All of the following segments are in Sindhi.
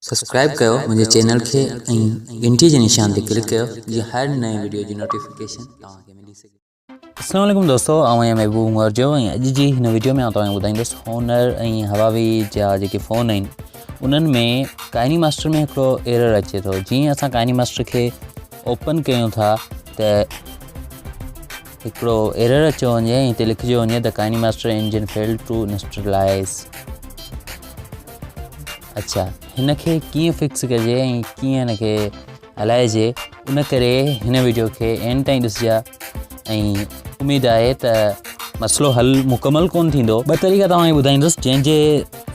سبسڪرائب ڪيو منهنجي چينل کي ۽ گهنٽي جي نشان تي ڪلڪ ڪيو جيئن هر نئين وڊيو جي نوٽيفڪيشن توهان کي ملي سگهي. اسلام عليڪم دوستو آئون آهيان محبوب عمر جو ۽ اڄ جي هن وڊيو ۾ آئون توهان کي ٻڌائيندس هونر ۽ هواوي جا جيڪي فون آهن انهن ۾ ڪائني ماسٽر ۾ هڪڙو ايرر اچي ٿو جيئن اسان ڪائني ماسٽر کي اوپن ڪيون ٿا ته هڪڙو ايرر اچيو وڃي ۽ هتي لکجيو وڃي ته KineMaster engine fail to initialize. اڇا هن کي ڪيئن فڪس ڪجي ۽ ڪيئن هن کي هلائجي ان ڪري هن ويڊيو کي اينڊ تائين ڏسجا ۽ اميد آهي ته مسئلو حل مڪمل ڪون ٿيندو. ٻه طريقا توهان کي ٻڌائيندس جنهن جي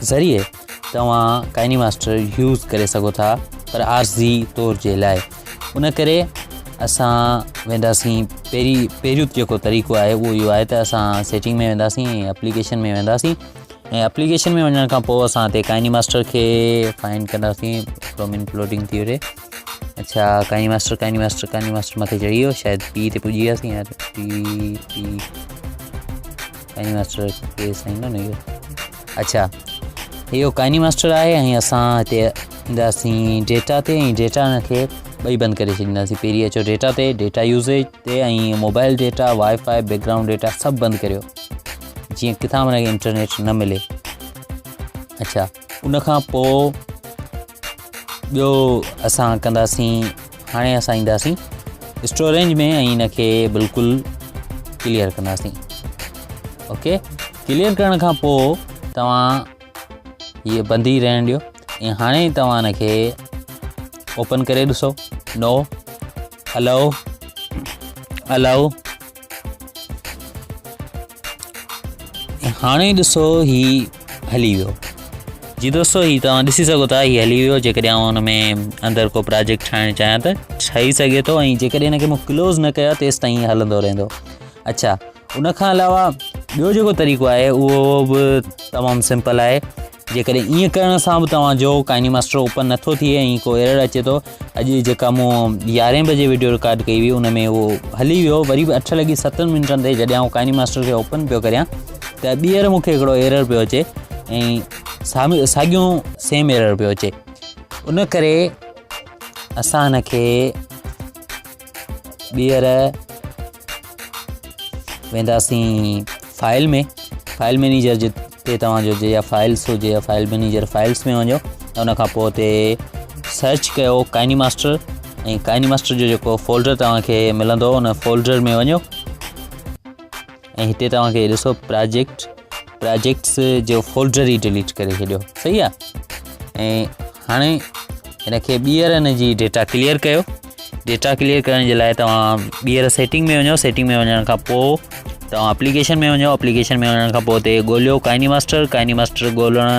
ذريعي توهان ڪائني ماسٽر يوز ڪري سگهو ٿا پر عارضي طور جي لاء ان ڪري اسان وينداسين پهرين پهريون جيڪو طريقو آهي اهو اهو آهي ته اسان سيٽنگ ۾ وينداسين ۽ اپليڪيشن ۾ وينداسين ۽ اپليڪيشن ۾ وڃڻ کان پوء اسان هتي ڪائني ماسٽر کي فائنڊ ڪنداسين. هڪڙو منٽ لوڊنگ ٿي وڃي. اڇا ڪائني ماسٽر ڪائني ماسٽر ڪائني ماسٽر مٿي چڙهي ويو، شايد پي تي پڄي وياسين يار. پي پي ڪائني ماسٽر ڪيس ايندو نه اهو. اڇا اهو ڪائني ماسٽر آهي ۽ اسان هتي اينداسين ڊيٽا تي ۽ ڊيٽا هن کي ٻئي بند ڪري ڇڏينداسين. پهرين اچو ڊيٽا تي، ڊيٽا يوزيج تي ۽ mobile data, wifi, background data سڀ بند ڪريو جيئن ڪٿان به هن کي انٽرنيٽ نه ملي. اڇا ان کان پوء ٻيو اسان ڪنداسين، هاڻي اسان اينداسين اسٽوريج ۾ ۽ ان کي بلڪل ڪليئر ڪنداسين. اوڪي ڪليئر ڪرڻ کان پوء توهان هيء بند ئي رهڻ ڏيو ۽ هاڻي توهان ان کي اوپن ڪري ڏسو. نو الاؤ الاؤ هاڻي ڏسو هي هلي ويو. جي دوستو هي توهان ڏسي سگهو ٿا هي هلي ويو. جيڪڏهن آئون هن ۾ اندر ڪو پراجيڪٽ ٺاهڻ چاهيان ته ٺهي سگهي ٿو ۽ جيڪڏهن هن کي مون ڪلوز نه ڪيو تيس تائين هلندو رهندو. اڇا ان کان علاوه ٻيو جيڪو طريقو آهي اهو به تمام سمپل آهي. جيڪڏهن ائين ڪرڻ سان به توهان جو ڪائني ماسٽر اوپن نٿو ٿئي ۽ ڪو ايرر اچي ٿو، اڄ جيڪا مون يارهين بجي وڊيو رڪارڊ ڪئي هئي ان ۾ اهو هلي ويو، وري به اٺ لڳي ستن منٽن تي جڏهن آئون ڪائني ماسٽر کي اوپن پيو ڪريان ته ٻيهر مون کي هڪڙو ايرر پيو اچي ۽ ساڳيون سيم ايرر پيو اچي. ان ڪري اسان هن کي ٻيهر وينداسين فائل ۾، فائل مئنيجر جتي توهان جو جي فائلس هجي يا فائل مئنيجر فائلس ۾ وڃو، ان کان پوء اتي سرچ ڪيو ڪائني ماسٽر ۽ ڪائني ماسٽر جو جيڪو فولڊر توهان کي ملندو ان فولڊر ۾ وڃو ۽ هتي توهان کي ڏسو پراجيڪٽس جو فولڊر ئي ڊليٽ ڪري ڇڏيو. صحيح آهي. ۽ هاڻي هن کي ٻيهر هن جي ڊيٽا ڪليئر ڪيو. ڊيٽا ڪليئر ڪرڻ جي لاء توهان ٻيهر سيٽنگ ۾ وڃو. سيٽنگ ۾ وڃڻ کان پوء توهان اپليڪيشن ۾ وڃو. اپليڪيشن ۾ وڃڻ کان پوء اتي ڳوليو ڪائني ماسٽر. ڪائني ماسٽر ڳولڻ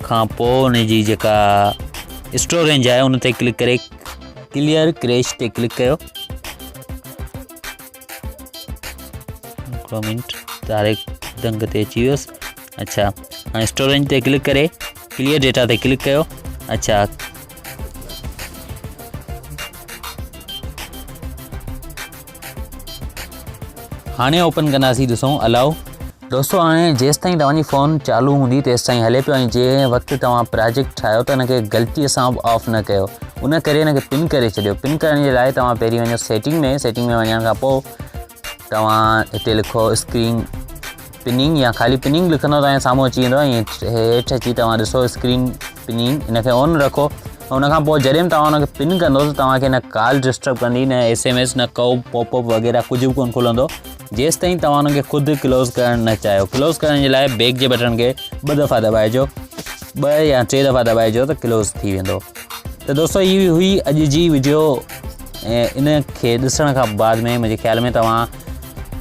کان پوء ان جي جيڪا اسٽوريج آهي ان تي ڪلڪ ڪري ڪليئر ڪريش تي ڪلڪ ڪيو. هڪڙو منٽ ڊائريڪٽ دنگ تي اچي ويس. اڇا هاڻي اسٽوريج تي ڪلڪ ڪري ڪليئر ڊيٽا تي ڪلڪ ڪيو. اڇا هاڻي اوپن ڪنداسين ڏسون الاؤ. دوستو هاڻي جيستائين توهان جي فون چالو هوندي تيستائين هلي پيو ۽ جنهن وقت توهان پراجيڪٽ ٺاهيو ته ان کي غلطي سان به آف نه ڪيو، ان ڪري ان کي پن ڪري ڇڏيو. پن ڪرڻ جي لاء توهان پهرين وڃو سيٽنگ ۾، سيٽنگ ۾ وڃڻ کان پوء توهان هتي لکو اسڪرين پننگ يا خالي پننگ لکندو توهان جي سامهون اچي ويندو ۽ هيٺ اچي توهان ڏسو اسڪرين پننگ ان کي آن رکو. ان کان پوء جڏهن به توهان ان کي پن ڪندو ته توهان کي نه ڪال ڊسٽرب ڪندي نه ايس ايم ايس نه ڪو پاپ اپ وغيره ڪجهه به ڪونه کلندو جيستائين توهان ان کي خود ڪلوز ڪرڻ نه چاهيو. ڪلوز ڪرڻ جي لاء بيڪ جي بٽڻ کي ٻه دفعا دٻائجو، ٻه يا ٽي دفعا دٻائجو ته ڪلوز ٿي ويندو. ته دوستو هي هئي اڄ جي وڊيو ۽ ان کي ڏسڻ کان بعد ۾ منهنجي خيال ۾ توهان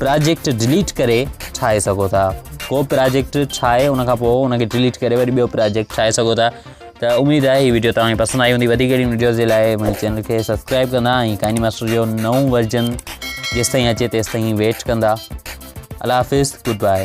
پراجيڪٽ ڊليٽ ڪري ٺاهي سگهو ٿا. ڪو پراجيڪٽ ٺاهي ان کان پوء ان کي ڊليٽ ڪري وري ٻيو پراجيڪٽ ٺاهي سگهو ٿا. ته اميد آهي هي وڊيو توهان کي پسند آئي هوندي. وڌيڪ اهڙين وڊيوز جي لاء منهنجي چينل کي سبسڪرائب ڪندا ۽ ڪائني ماسٽر جو نئون ورجن جيستائين اچي تيستائين ويٽ ڪندا. الله حافظ، گڊ باء.